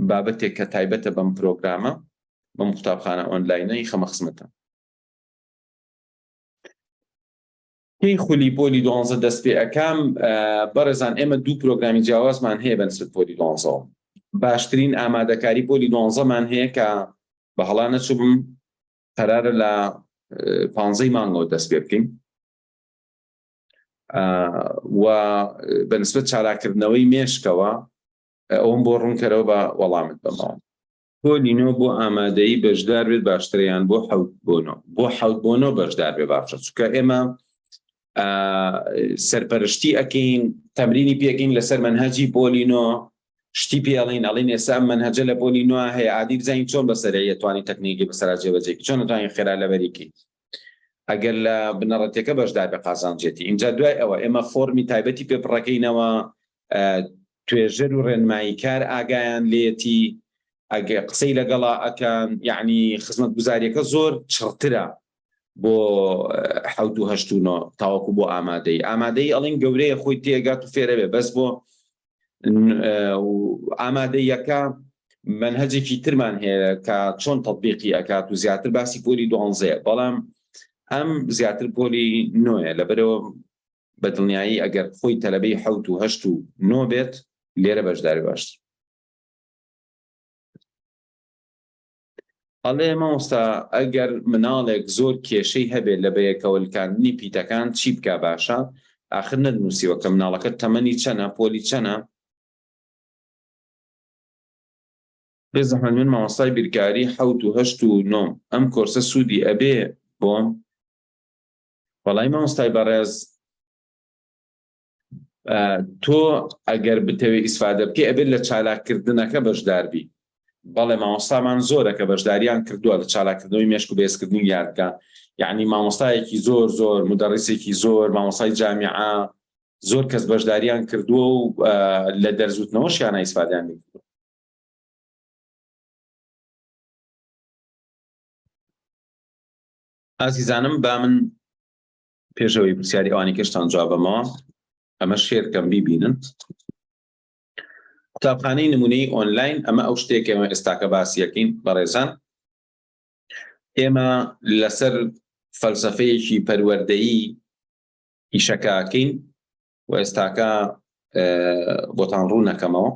Speaker 1: بابەتێک کە تایبەتە بەم پرۆگرامە بەم قوتابخانە ئۆنلاینە خەمە خزمەتە. کەی خولی پۆلی دوانزە دەست پێ ئەکام بەڕێزان ئێمە دوو پرۆگرامی جیاوازمان هەیە بەنسبەت پۆلی دوانزەوە باشترین ئامادەکاری پۆلی دوانزەمان هەیە کە بە هەڵا نەچووبم قەرارە لە پانزەی مانگەوە دەست پێ بکەین و بەنسبەت چالاکردنەوەی مێشکەوە ئەوم بۆ ڕوونکەرەوە بە وەڵامت بەمەوە. پۆلی نۆ بۆ ئامادەیی بەشدار بێت باشترە یان بۆ حەوت بۆ نۆ؟ بۆ حەوت بۆ نۆ بەشدار بێ باشە چونکە ئێمە سەرپەرشتی ئەکەین تەمرینی پێکەین لەسەر مەنهەجی پۆلی نۆ شتی پێڵین ئەڵین ئێستا ئەم مەنهەجە لە پۆلی نۆ هەیە عادی بزانین چۆن بەسەرەیە توانی تەکنیکی بەسەرا جێبەجێکی چۆن توانین خێرا لەبەریکی ئەگەر لە بنەڕەتەکە بەشدار بە قازانجێتی اینجا دوای ئەوە ئێمە فۆرمی تایبەتی پێ پڕەکەینەوە توێژەر و ڕێنماییکار ئاگایان لێیەتی ئەگە قسەی لەگەڵا ئەکەن یعنی خزمەتگوزاریەکە زۆر چڕترە بۆ حەوت و هەشت و نۆ تاوەکو بۆ ئامادەی ئامادەی ئەڵین گەورەیە خۆی تێگات و فێرەبێ بەس بۆ ئامادەیەکە منهجێکی ترمان هەیە کە چۆن تطبیقی ئەکات و زیاتر باسی پۆلی دوانزەیە بەڵام ئەم زیاتر پۆلی نۆیە لەبەرەوە بە دڵنیایی ئەگەر خۆی تەلەبەی حەوت و هەشت و نۆ بێت لێرە بەشداری باشتر. ئەڵێ مامۆستا ئەگەر مناڵێک زۆر کێشەی هەبێت لە بەیەکەوەلکاندنی پیتەکان چی بکا باشە؟ ئاخر نەتنووسیوە کە مناڵەکەت تەمەنی چەنە پۆلی چەنە؟ بێ زەحمەت من مامۆستای بیرکاری حەوت و هەشت و نۆم ئەم کۆرسە سوودی ئەبێ بۆم؟ وەڵای مامۆستای بەڕێز تۆ ئەگەر بتەوێ ئیسفادە بکەی ئەبێت لە چالاککردنەکە بەشداربی بەڵێ مامۆستامان زۆرە کە بەشداریان کردووە لە چالاککردنەوەی مێشک و بێزکردنی یادگە یعنی مامۆستایەکی زۆر زۆر مدەڕیسێکی زۆر مامۆستای جامیعە زۆر کەس بەشداریان کردووە و لە دەرزوتنەوەشیانە ئیسفادیان کردووە. ئازیزانم با من پێشەوەی پرسیاری ئەوانی کەشتان جوابەمەوە ئەمە شێرکەم بیبینن قوتابخانەی نمونەی ئۆنلاین ئەمە ئەو شتێک ئێمە ئێستاکە باسیەکەین بەڕێزان ئێمە لەسەر فەلسفەیەکی پەروەردەیی ئیشەکەکەین و ئێستاکە بۆتان ڕوون نەکەمەوە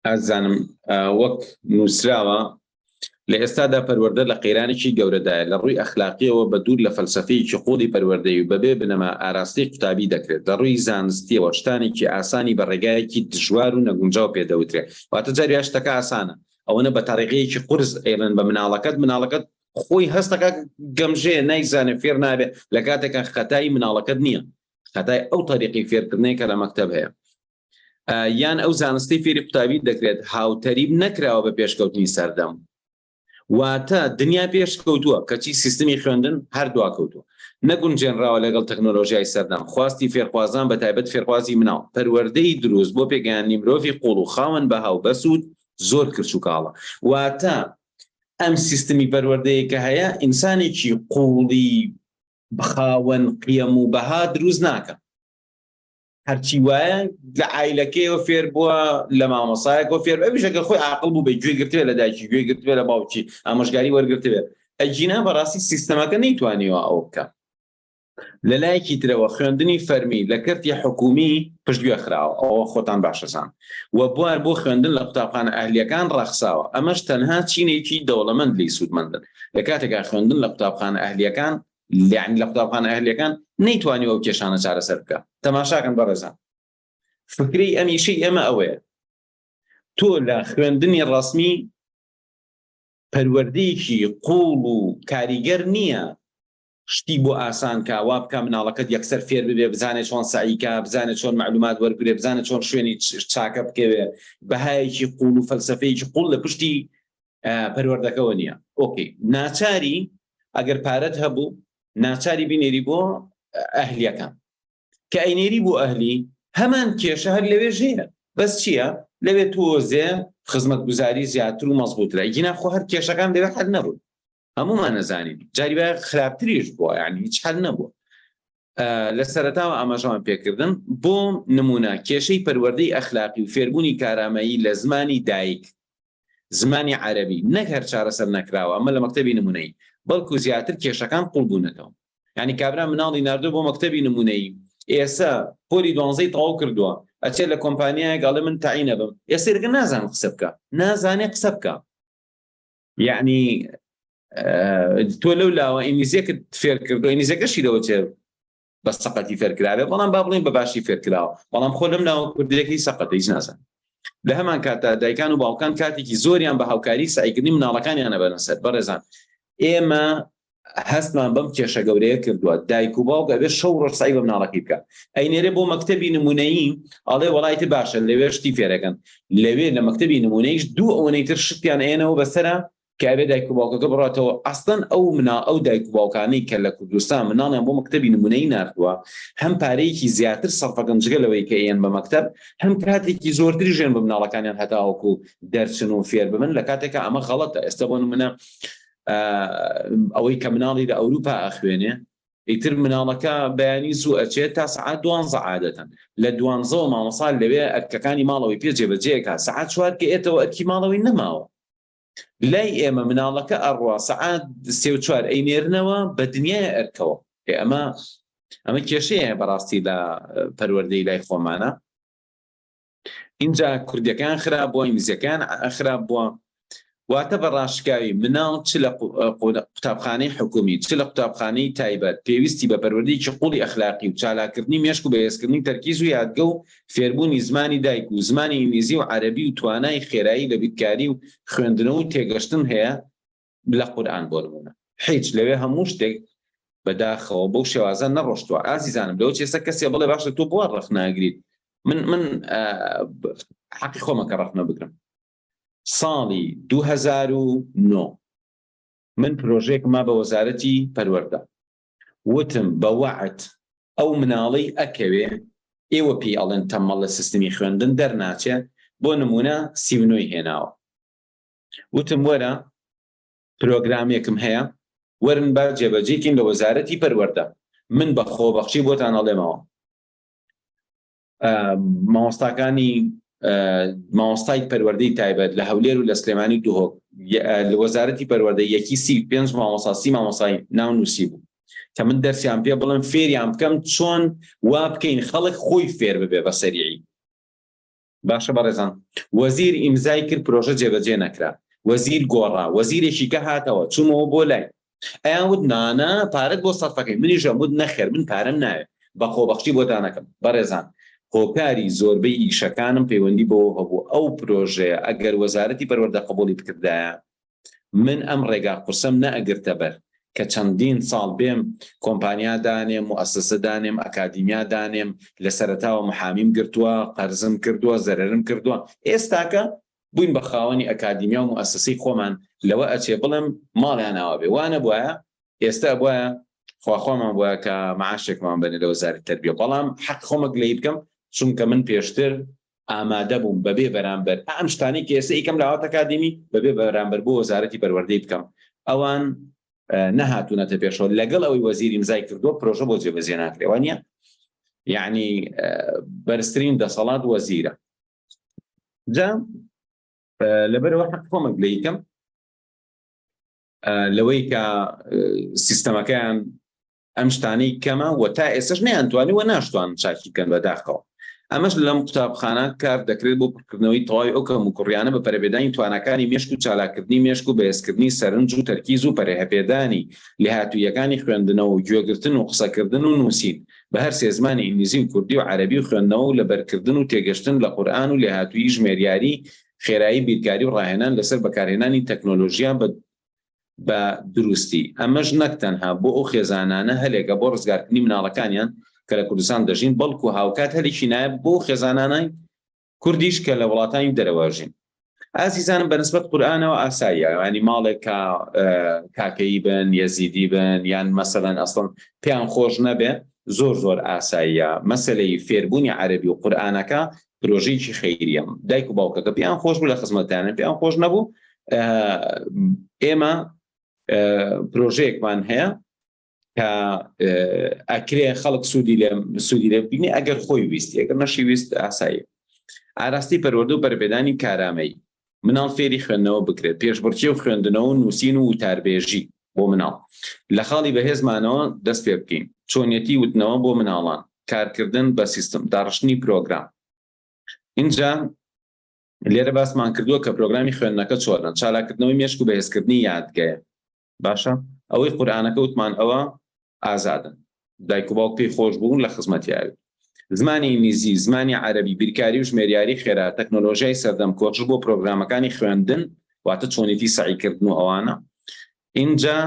Speaker 1: ئازانم وەک نووسراوە لە ئێستادا پەروەردە لە قەیرانێکی گەورەدایە لە ڕووی ئەخلاقیەوە بە دوور لە فەلسەفەیەکی قوڵی پەروەردەی و بەبێ بنەما ئاراستەی قوتابی دەکرێت لە ڕووی زانستیەوە شتانێکی ئاسانی بە ڕێگایەکی دژوار و نەگونجاو پێدەوترێ واتە جاری وا شتەکە ئاسانە ئەوەنە بە تەریقەیەکی قورس ئەیڵێن بە مناڵەکەت مناڵەکەت خۆی هەستەکە گەمژەیە نایزانێ فێر نابێ لە کاتێکا خەتای مناڵەکەت نییە خەتای ئەو تەریقی فێرکردنەیە کە لە مەکتەب هەیە یان ئەو زانستی فێری قوتابی دەکرێت هاوتەریب نەکراوە بە پێشکەوتنی سەردەم واتە دنیا پێشکەوتووە کەچی سیستمی خوێندن هەر دواکەوتووە نەگونجێنراوە لەگەڵ تەکنۆلۆژیای سەردەم خواستی فێرخوازان بە تایبەت فێرخوازی مناڵ پەروەردەی دروست بۆ پێگەیاندنی مرۆڤی قوڵ و خاوەن بەها و بەسوود زۆر کرچ و کاڵە واتە ئەم سیستمی پەروەردەیە کە هەیە ئینسانێکی قوڵی خاوەن قیەم و بەها دروست ناکە هەرچی وایە لە عایلەکەیەوە فێر بووە لە مامۆسایەکەوە فێر ئەویش ئەگەر خۆی عاقڵ بوو بێ گوێ گرتبێ لە دایکی گوێ گرتبێ لە باوکی ئامۆژگاری وەرگرتبێ ئەگینا بەڕاستی سیستەمەکە نەیتوانیوە ئەوە بکە لە لایەکی ترەوە خوێندنی فەرمی لە کەرتی حکومی پشتگوێ خراوە ئەوە خۆتان باشەزان و بوار بۆ خوێندن لە قوتابخانە ئەهلیەکان ڕەخساوە ئەمەش تەنها چینێکی دەوڵەمەند لێی سوودمەندن لە کاتێکا خوێندن لە قوتابخانە ئەهلیەکان یعنی لە قوتابخانە ئەهلیەکان نەیتوانیوە ئەو کێشانە چارەسەر بکە تەماشاکەن بەڕێزان فکرەی ئەمیشەی ئێمە ئەوەیە تۆ لە خوێندنی ڕەسمی پەروەردەیەکی قوڵ و کاریگەر نییە شتی بۆ ئاسان کا وا بکە مناڵەکەت یەکسەر فێر ببێ بزانێت چۆن سەعیکا بزانێت چۆن معلومات وەرگێ بزانێت چۆن شوێنی چاکە بکەوێ بەهایەکی قوڵ و فەلسفەیەکی قوڵ لە پشتی پەروەردەکەوە نییە ئۆکەی ناچاری ئەگەر پارەت هەبوو ناچاری بینێری بۆ ئەهلیەکان کە ئەینێری بۆ ئەهلی هەمان کێشە هەر لەوێ ژەیە بەس چییە لەوێ تۆزێ. خزمەتگوزاری زیاتر و مەزبووترە گینا خۆ هەر کێشەکان دەوێ حل نەبوون هەمومان نەزانین جاری وایە خراپتریش بووە یعنی هیچ حل نەبووە لە سەرەتاوە ئاماژەمان پێکردن بۆ نمونە کێشەی پەروەردەی ئەخلاقی و فێربوونی کارامەیی لە زمانی دایک زمانی عەرەبی نەک هەر چارەسەر نەکراوە ئەمە لە مەکتەبی نمونەیی بەڵکو زیاتر کێشەکان قوڵ بوونەتەوە یعنی کابرا مناڵی ناردووە بۆ مەکتەبی نمونەیی ئێسە پۆلی دوانزەی تەواو کردووە ئەچێت لە کۆمپانیایەک ئەڵێ من تەعینە بم ئێستا رگە نازانم قسە بکە نازانێ قسە بکە یعنی تۆ لەو لاوە ئینگلیزیەکت فێر کردو ئینگلیزیەکەشی لەوە چێ بە سەقەتی فێرکراوێ بەڵام با بڵێین بە باشی فێرکراوە بەڵام خۆ لەم ناوە کوردیەکەی سەقەتە هیچ نازان لە هەمان کاتا دایکان و باوکان کاتێکی زۆریان بە هاوکاری سعیکردنی مناڵەکانیانە بەرن سەر بەڕێزان ئێمە هەستمان بەم کێشە گەورەیە کردووە دایک و باوک ئەبێ شەو ڕۆژ سعی بە مناڵەکەی بکە ئەینێرێ بۆ مەکتەبی نمونەیی ئەڵێ وەڵایتر باشە لەوێ شتی فێرەکەن لەوێ لە مەکتەبی نمونەیش دوو ئەوەنەی تر شتیان ئێنەوە بەسەرە کە ئەبێ دایک و باوکەکە بڕاتەوە ئەسڵەن ئەو منا ئەو دایک و باوکانەی کە لە کوردستان مناڵیان بۆ مەکتەبی نمونەیی ناردووە هەم پارەیەکی زیاتر سەرفەکەن جگە لەوەی کە ئێن بە مەکتەب هەم کاتێکی زۆرتری ژێن بە مناڵەکانیان هەتاوەکو دەرچن و فێر ببن لە کاتێکا ئەمە غەڵەتە ئێستا بۆ نمونە ئەوەی کە مناڵی لە ئەوروپا ئەخوێنێ ئیتر مناڵەکە بەیانی زوو ئەچێت تا سەعات دوانزە عادەتەن لە دوانزەوە مامۆسا لەوێ ئەرکەکانی ماڵەوەی پێ جێبەجێکا سەعات چوار کە ئێتەوە ئەرکی ماڵەوەی نەماوە لای ئێمە مناڵەکە ئەڕوا سەعات سێ و چوار ئەینێرنەوە بە دنیای ئەرکەوە ئەمە ئەمە کێشەیە بەڕاستی لە پەروەردەی لای خۆمانە اینجا کوردەکان خراپ بووە ئینگلیزیەکان خراپ بووە واتە بە ڕاشکاوی مناڵ چ لە قوتابخانەی حکومی چ لە قوتابخانەی تایبەت پێویستی بە پەروەردەیەکی قوڵی ئەخلاقی و چالاککردنی مێشک و بەهێزکردنی تەرکیز و یادگە و فێربوونی زمانی دایک و زمانی ئینگلیزی و عەرەبی و توانای خێرایی لە بیرکاری و خوێندنەوە و تێگەشتن هەیە لە قورئان بۆ نموونە هیچ لەوێ هەموو شتێک بەداخەوە بەو شێوازە نەڕۆشتووە ئازیزانم لەوە چێسە کەسێ بڵێ باشە تۆ بۆ ڕەخناگریت من من حەقی خۆمە کە ڕەخنە بگرم ساڵی 2009 من پرۆژێک ما بە وەزارەتی پەروەردە وتم بە وەعد ئەو مناڵەی ئەکەوێ ئێوە پێی ئەڵێن تەمەڵ لە سیستمی خوێندن دەرناچێ بۆ نمونە 39 هێناوە وتم وەرە پرۆگرامێکم هەیە وەرن با جێبەجێکین لە وەزارەتی پەروەردە من بە خۆبەخشی بۆتان ئەڵێمەوە مامۆستاکانی مامۆستای پەروەردەی تایبەت لە هەولێر و لە سلێمانی دهۆک لە وەزارەتی پەروەردە یەکی 35 مامۆستا سی مامۆستای ناو نووسی بوو کە من دەرسیان پێ بڵێم فێریان بکەم چۆن وا بکەین خەڵک خۆی فێر ببێ بە سەریعی باشە بەڕێزان وەزیر ئیمزای کرد پرۆژە جێبەجێ نەکرا وەزیر گۆڕا وەزیرێکی کە هاتەوە چوومەوە بۆ لای ئەیان وت نانا پارەت بۆ سەرفەکەی منیش ئەم وت نەخێر من پارەم ناوێ بە خۆبەخشی بۆتان ئەکەم بەڕێزان هۆکاری زۆربەی ئیشەکانم پەیوەندی بەوە هەبوو ئەو پرۆژەیە ئەگەر وەزارەتی پەروەردە قبوڵی بکردایە من ئەم ڕێگا قورسەم نەئەگرتە بەر کە چەندین ساڵ بێم کۆمپانیا دانێم موئەسەسە دانێم ئەکادیمیا دانێم لە سەرەتاوە محامیم گرتووە قەرزم کردووە زەرەرم کردووە ئێستاکە بووین بە خاوەنی ئەکادیمیا و موئەسەسەی خۆمان لەوە ئەچێ بڵێم ماڵیان ئاوا بێ وا نەبوایە ئێستا ئەبوایە خواخوامان بوایە کە معاشێکمان بەنێ لە وەزارەتی تەربیە بەڵام حەق خۆمە گلەیی بکەم چونکە من پێشتر ئامادە بووم بەبێ بەرامبەر ئەم شتانەی کە ئێستا ئیکەم لە ئاوات ئەکادیمی بەبێ بەرامبەر بۆ وەزارەتی پەروەردەی بکەم ئەوان نەهاتوونەتە پێشەوە لەگەڵ ئەوەی وەزیر ئیمزای کردووە پرۆژە بۆ جێبەجێ ناکرێ وانە یعنی بەرزترین دەسەڵات وەزیرە جا لەبەرەوە حەق خۆمە گلەیی کەم لەوەی کە سیستەمەکەیان ئەم شتانەی کەمە و تا ئێستش نەیانتوانی و ناشتوان چاکی بکەن بەداخەوە ئەمەش لەم قوتابخانە کار دەکرێت بۆ پڕکردنەوەی تەواوی ئەو کەموکوڕیانە بە پەرەپێدانی تواناکانی مێشک و چالاککردنی مێشک و بەهێزکردنی سەرنج و تەرکیز و پەرەپێدانی لێهاتووییەکانی خوێندنەوە و گوێگرتن و قسەکردن و نووسین بە هەر سێ زمانی ئینگلیزی و کوردی و عەرەبی و خوێندنەوە و لەبەرکردن و تێگەشتن لە قورئان و لێهاتوویی ژمێریاری خێرایی بیرکاری و ڕاهێنان لەسەر بەکارهێنانی تەکنۆلۆژیا بە بە دروستی ئەمەش نەک تەنها بۆ ئەو خێزانانە هەلێکە بۆ ڕزگارکردنی مناڵەکانیان کە لە کوردستان دەژین بەڵکو هاوکات هەلێکی نایاب بۆ خێزانانای کوردیش کە لە وڵاتانی دەرەوە ژین. ئازیزانم بە نسبەت قورئانەوە ئاساییە یانی ماڵێک کە کاکەیی بن یەزیدی بن یان مەسەلەن ئەسڵەن پێیان خۆش نەبێ زۆر زۆر ئاساییە مەسەلەی فێربوونی عەرەبی و قورئانەکە. پرۆژەیەکی خەیریە دایک و باوکەکە پێیان خۆش بوو لە خزمەتیانە پێیان خۆش نەبوو ئێمە پرۆژەیەکمان هەیە کە ئەکرێ خەڵک سوودی لێ سوودی لێ ببینێ ئەگەر خۆی ویست ئەگەر نەشی ویست ئاسایی ئاراستی پەروەردە و پەرەپێدانی کارامەیی مناڵ فێری خوێندنەوە بکرێت پێشبڕکێ و خوێندنەوە و نووسین و وتاربێژی بۆ مناڵ لە خاڵی بەهێزمانەوە دەست پێ بکەین چۆنیەتی وتنەوە بۆ مناڵان کارکردن بە سیستم داڕشتنی پرۆگرام اینجا لێرە باسمان کردووە کە پرۆگرامی خوێندنەکە چۆنە چالاکردنەوەی مێشک و بەهێزکردنی یادگەیە باشە ئەوەی قورئانەکە وتمان ئەوە ئازادن دایک و باوک پێی خۆش بوون لە خزمەتیاوی زمانی ئینگلیزی زمانی عەرەبی بیرکاری و ژمێریاری خێرا تەکنۆلۆژیای سەردەم کۆشش بۆ پرۆگرامەکانی خوێندن واتە چۆنیتی سەعیکردن و ئەوانە ئینجا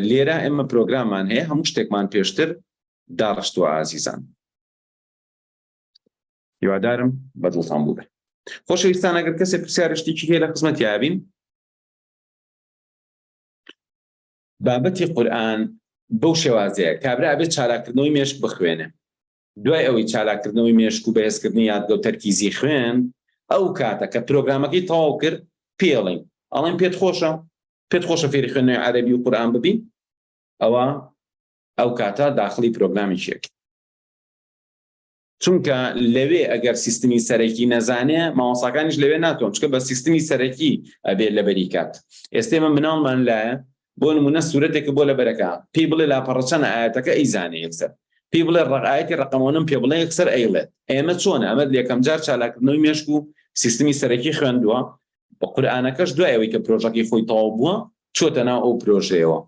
Speaker 1: لێرە ئێمە پرۆگراممان هەیە هەموو شتێکمان پێشتر داڕشتووە ئازیزان هیوادارم بەدڵتان بووبێ خۆشەویستان ئەگەر کەسێک پرسیار شتێکی هەیە لە خزمەت یابین بابەتی قورئان بەو شێوازەیە کابرا ئەبێت چالاککردنەوەی مێشک بخوێنێ دوای ئەوەی چالاککردنەوەی مێشک و بەهێزکردنی یادگە و تەرکیزی خوێن ئەو کاتە کە پرۆگرامەکەی تەواو کرد پێڵین ئەڵێن پێت خۆشە پێت خۆشە فێری خوێندنەوەی عەرەبی و قورئان ببی ئەوە ئەو کاتە داخڵی پرۆگرامی شێک چونکە لەوێ ئەگەر سیستمی سەرەکی نەزانێ مامۆستاکانیش لەوێ ناتوان چونکە بە سیستمی سەرەکی ئەبێ لەبەری کات ئێستا ئێمە مناڵمان لایە بۆ نمونە سورەتێکە بۆ لەبەرەکە پێی بڵێ لاپەڕە چەنە ئایەتەکە ئەیزانێ یەکسەر پێی بڵێ ڕق ئایەتی ڕقەمەوەنم پێ بڵێ یەکسەر ئەیڵێت ئێمە چۆنە ئەمە یەکەم جار چالاکردنەوەی مێشک و سیستمی سەرەکی خوێندووە بە قورئانەکەش دوای ئەوەی کە پرۆژەکەی خۆی تەواو بووە چۆتە ناو ئەو پرۆژەیەوە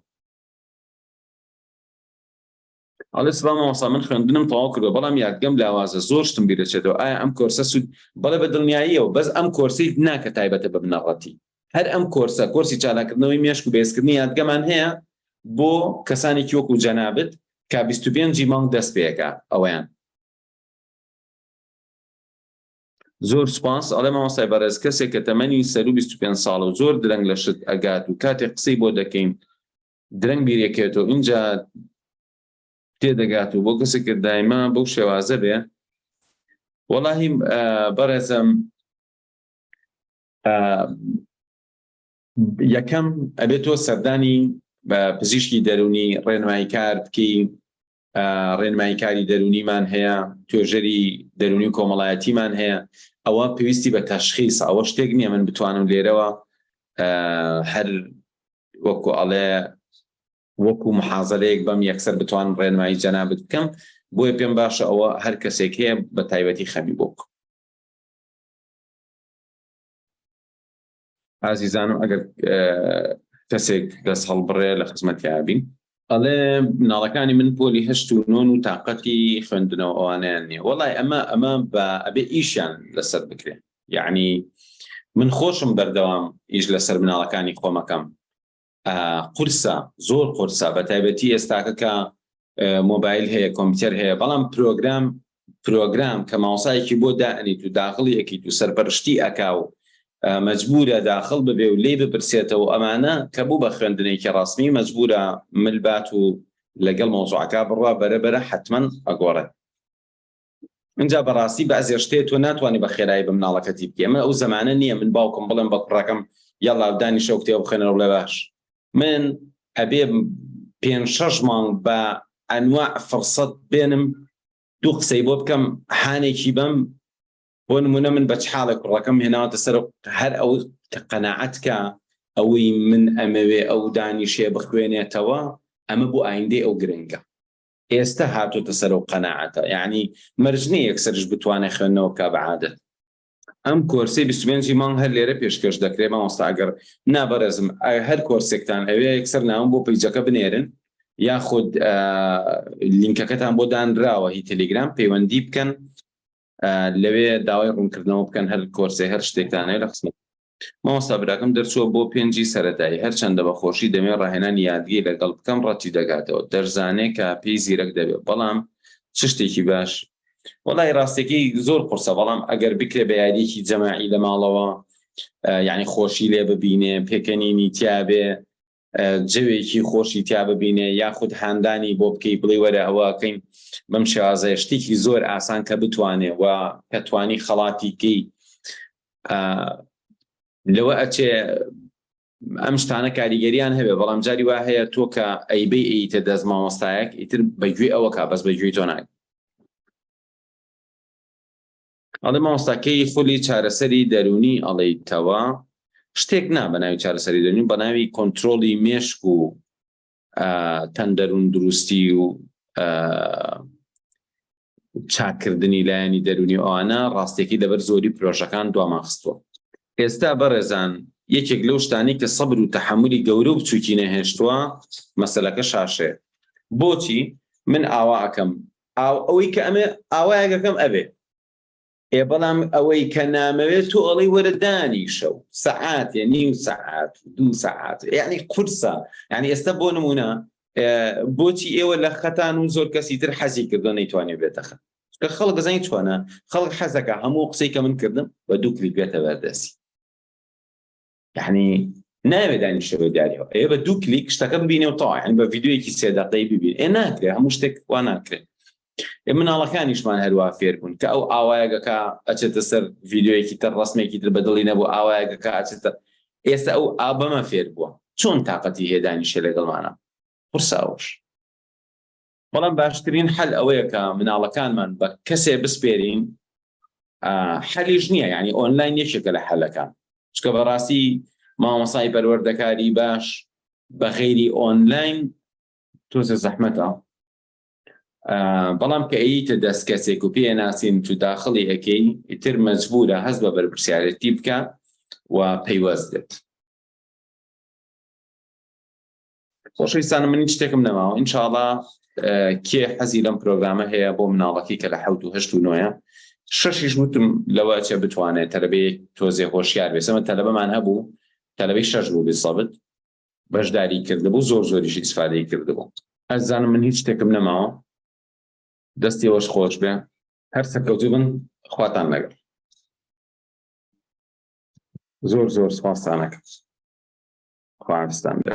Speaker 1: ئەڵێ سڵاو مامۆستا من خوێندنم تەواو کردوە بەڵام یادگەم لاوازە زۆر شتم بیرەچێتەوە ئایا ئەم کۆرسە سود بەڵێ بە دڵنیاییەوە بەس ئەم کۆرسەی ناکە تایبەتە بە بنەڕەتی هەر ئەم کۆرسە کۆرسی چالاکردنەوەی مێشک و بەهێزکردنی یادگەمان هەیە بۆ کەسانێکی وەکو جەنابت کە 25 ی مانگ دەست پێکا ئەوەیان زۆر سوپاس ئەڵێ مامۆستای بەڕێز کەسێک کە تەمەنی سەرو 25 ساڵە و زۆر درەنگ لە شت ئەگات و کاتێک قسەی بۆ دەکەین درەنگ بیرێکێتەوە ئینجا تێدەگات و بۆ کەسێک کە دایما بەو شێوازە بێ وەڵاهی بەڕێزم یەکەم ئەبێت تۆ سەردانی بە پزیشکی دەرونی ڕێنماییکار بکەی ڕێنماییکاری دەرونیمان هەیە توێژەری دەرونی و کۆمەڵایەتیمان هەیە ئەوە پێویستی بە تەشخیص ئەوە شتێک نییە من بتوانم لێرەوە هەر وەکو ئەڵێ وەکو محازەرەیەک بەم یەکسەر بتوانم ڕێنمایی جەنابت بکەم بۆیە پێم باشە ئەوە هەر کەسێک هەیە بە تایبەتی خەمی بۆ بکەم ئازیزانم ئەگەر کەسێک دەست هەڵبڕێ لە خزمەتیا بین ئەڵێ مناڵەکانی من پۆلی هەشت و نۆن و تاقەتی خوێندنەوە ئەوانیان نییە وەڵای ئەمە ئەمە بە ئەبێ ئیشیان لەسەر بکرێ یعنی من خۆشم بەردەوام ئیش لەسەر مناڵەکانی خۆمەکەم قورسە زۆر قورسە بە تایبەتی ئێستاکە کە مۆبایل هەیە کۆمپیوتەر هەیە بەڵام پرۆگرام پرۆگرام کە ماوسایەکی بۆ دائنیت و داخڵی ئەکیت و سەرپەرشتی ئەکا و مەجبورە داخڵ ببێ و لێی بپرسێتەوە ئەمانە کە بوو بە خوێندنێکی ڕەسمی مەجبورە مل بات و لەگەڵ مەوزوعەکە بڕوا بەرە بەرە حتمما ئەگۆڕێت ئینجا بەڕاستی بەعزێ شتێ تۆ ناتوانانی بە خێرایی بە مناڵەکەتی بکەی ئەمە ئەو زەمانە نییە من باوکم بڵێم بە کوڕەکەم یاڵا دانیشە و کتێب بخوێنەرەوە بڵێ باش من ئەبێ پێ شەش مانگ بە ئەنواع فرسەت بێنم دوو قسەی بۆ بکەم هانێکی بەم بۆ نمونە من بە چ حاڵێک کوڕەکەم هێناوەتە سەر هەر ئەو کە قەناعەت کە ئەوەی من ئەمەوێ ئەو دانیشێ بخوێنێتەوە ئەمە بۆ ئایندەی ئەو گرنگە ئێستە هاتۆتە سەر ئەو قەناعەتە یەعنی مەرج نییە یەکسەرش بتوانێت خوێندنەوە بکا بە عادەت. ئەم کۆرسەی 25 ی مانگ هەر لێرە پێشکەش دەکرێ مامۆستا ئەگەر نا بەڕێزم هەر کۆرسێکتان ئەوێ یەکسەر ناوم بۆ پەیجەکە بنێرن یاخود لینکەکەتان بۆ دانراوە هی تەلیگرام پەیوەندی بکەن لەوێ داوای ڕوونکردنەوە بکەن هەر کۆرسێ هەر شتێکتان هەیە لە خزمەت مامۆستا براکەم دەرچووە بۆ پێنجی سەرەتایی هەرچەندە بە خۆشی دەمێ ڕاهێنانی یادگەی لەگەڵ بکەم ڕەتی دەکاتەوە دەرزانێ کە پێی زیرەک دەبێت بەڵام چ شتێکی باش وەڵی ڕاستەکەی زۆر قورسە بەڵام ئەگەر بکرێ بە یاریەکی جەماعی لە ماڵەوە یعنی خۆشی لێ ببینێ پێکەنینی تیاابێ. جەوێکی خۆشی تیا ببینێ یاخود هاندانی بۆ بکەی بڵێ وەرە ئەوەکەین بەم شێوازەیە شتێکی زۆر ئاسان کە بتوانێ و کە توانی خەڵاتی کەی لەوە ئەچێ ئەم شتانە کاریگەریان هەبێ بەڵام جاری وا هەیە تۆ کە ئەیبەی ئەیتە دەست مامۆستایەک ئیتر بەگوێ ئەوەکە بەس بەگوێی تۆ ناگە ئەڵێ مامۆستا کەی خولی چارەسەری دەروونی ئەڵێیتەوە؟ شتێک نا بە ناوی چارەسەری دەروونی بە ناوی کۆنترۆڵی مێشک و تەندەروون دروستی و چاکردنی لایەنی دەروونی ئەوانە ڕاستێکی لەبەر زۆری پرۆژەکان دوامان خستووە. ئێستا بەڕێزان یەکێک لەو شتانەی کە سەبر و تەحەمولی گەورە و بچووکی نەهێشتووە مەسەلەکە شاشەیە. بۆچی من ئاوا ئەکەم ئاو ئەوەی کە ئەمێ ئاوایەکەکەم ئەبێ ئێ بەڵام ئەوەی کە نامەوێت تۆ ئەڵێی وەرە دانیشە و سەعاتێ نیو سەعات و دوو سەعات یعنی قورسە یعنی ئێستا بۆ نمونە بۆچی ئێوە لە خەتان و زۆر کەسی تر حەزی کردو نەیتوانێ بێتە خەت کە خەڵک دەزانی چۆنە خەڵک حەزەکە هەموو قسەی کە من کردم بە دوو کلیک بێتە بەردەستی یعنی ناوێ دانیشە بە دیاریەوە ئێ بە دوو کلیک شتەکە ببینێ و تەواو یعنی بە ڤیدیۆیەکی سێ دەقەی ببین ئێ ناکرێ هەموو شتێک وا ناکرێ ئێ مناڵەکانیشمان هەروا فێر بوون کە ئەو ئاوایەکەکە ئەچێتە سەر ڤیدیۆیەکی تر ڕسمێکی تر بەدڵی نەبوو ئاوایەکەکە ئەچێتە ئێستا ئەو ئابەمە فێر بووە چۆن تااقەتی هەیە دانیشێ لەگەڵمانە قورساوەش بەڵام باشترین حەل ئەوەیە کە مناڵەکانمان بە کەسێ بسپێرین حەلیش نییە یعنی ئۆنلاین یەکێکە لە حەلەکان چکە بەڕاستی مامۆسای پەروەردەکاری باش بە غەیری ئۆنلاین تۆزە زەحمەتە بەڵام کە ئەیتە دەست کەسێک و پێ ناسین تو داخڵی ئەەکەی ئیتر مەجبورە هەست بە بەرپرسیارەتی بکە و پەیوەست بێت. خۆشەویستانم من هیچ شتێکم نەماوە ئینشاڵا کێ حەزی لەم پرۆگرامە هەیە بۆ مناڵەکەی کە لە حەوت و هەشت و نۆیە شەشیش وتم لەوە چێ بتوانێت تەلەبەیە تۆزێ هۆشیار بێ سەمە تەلەبەمان هەبوو تەلەبەی شەش بوو بالضبط بەشداری کردبوو زۆر زۆریش ئیسفادەی کردبوو ئەزانم من هیچ شتێکم نەماوە دەستی وەش خۆش بێ هەر سەرکەوتوو بن خواتان لەگەڵ زۆر زۆر سپاستانەکەم خواستان بێ.